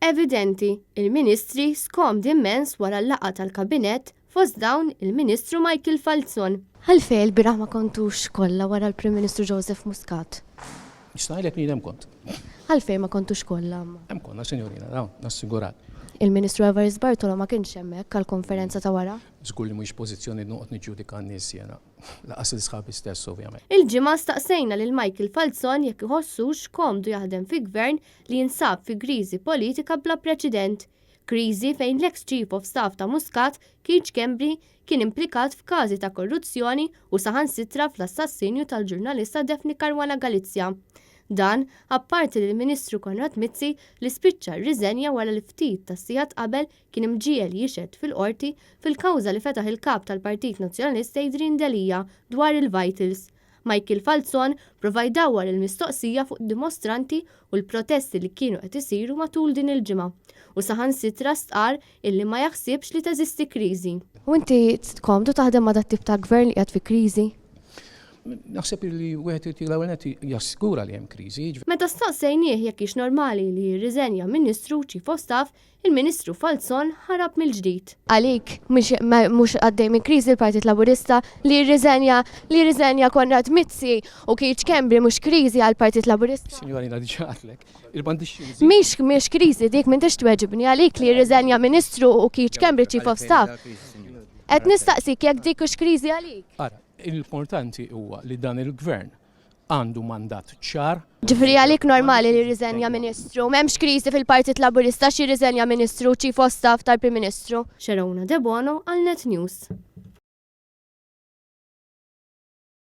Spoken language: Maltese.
Evidenti, il-Ministri skomdi immens wara l-laqgħa tal-Kabinett fost dawn il-Ministru Michael Falzon. Għalfejn ilbieraħ ma kontux kollha wara l-Prim Ministru Joseph Muscat? Nista' ngħidlek li jien hemm kont. Għalfejn ma kontux kollha imma? Hemm konna, sinjorina, dawn, nassigurak. Il-Ministru Evarist Bartolo ma kienx hemmhekk għall-konferenza ta' wara. Żgur li mhuwiex pożizzjoni li noqgħod niġġudika n-nies jiena. Lanqas lil sħabi stess, ovvjament. Il-Ġimgħa staqsejna lil Michael Falzon jekk iħossux komdu jaħdem fi Gvern li jinsab fi kriżi politika bla preċedent. Kriżi fejn l-eks Chief of Staff ta' Muscat, Keith Schembri, kien implikat f'każi ta' korruzzjoni u saħansitra fl-assassinju tal-ġurnalista Daphne Caruana Galizia. Dan, apparti li l-Ministru Konrad Mizzi li spiċċa rriżenja wara li ftit tas-sigħat qabel kien imġiegħel jixhed fil-Qorti fil-kawża li fetaħ il-Kap tal-Partit Nazzjonalista Adrian Delia dwar il-Vitals. Michael Falzon prova jdawwar il-mistoqsija fuq dimostranti u l-protesti li kienu qed isiru matul din il-ġimgħa u saħansitra stqarr illi ma jaħsibx li teżisti kriżi. U inti komdu taħdem ma' dat-tip ta' Gvern li qiegħed fi kriżi? Naħseb li wieħed irid l-ewwel nett jassigura li hemm kriżi. Meta staqsejnieh jekk hix normali li jirriżenja Ministru u Chief of Staff, Il-Ministru Falzon ħarab mill-ġdid. Għalik, mhux għaddej minn kriżi l-Partit Laburista? Li jirriżenja, li jirriżenja Konrad Mizzi u Keith Schembri mhux kriżi għall-Partit Laburista? Sinjora jiena diġà għedtlek, il-m'għandix xi nżid. Mhix, mhix kriżi dik, m'intix tweġibni. Għalik li jirriżenja Ministru u Keith Schembri Chief of Staff. Qed nistaqsik jekk dik hux kriżi għalik. Ara, l-importanti huwa li dan il-Gvern għandu mandat ċar. Ġifieri għalik normali li jirriżenja Ministru? M'hemmx kriżi fil-Partit Laburista għax jirriżenja Ministru u Chief of Staff tal-Prim Ministru? Sherona Debono għal Net News.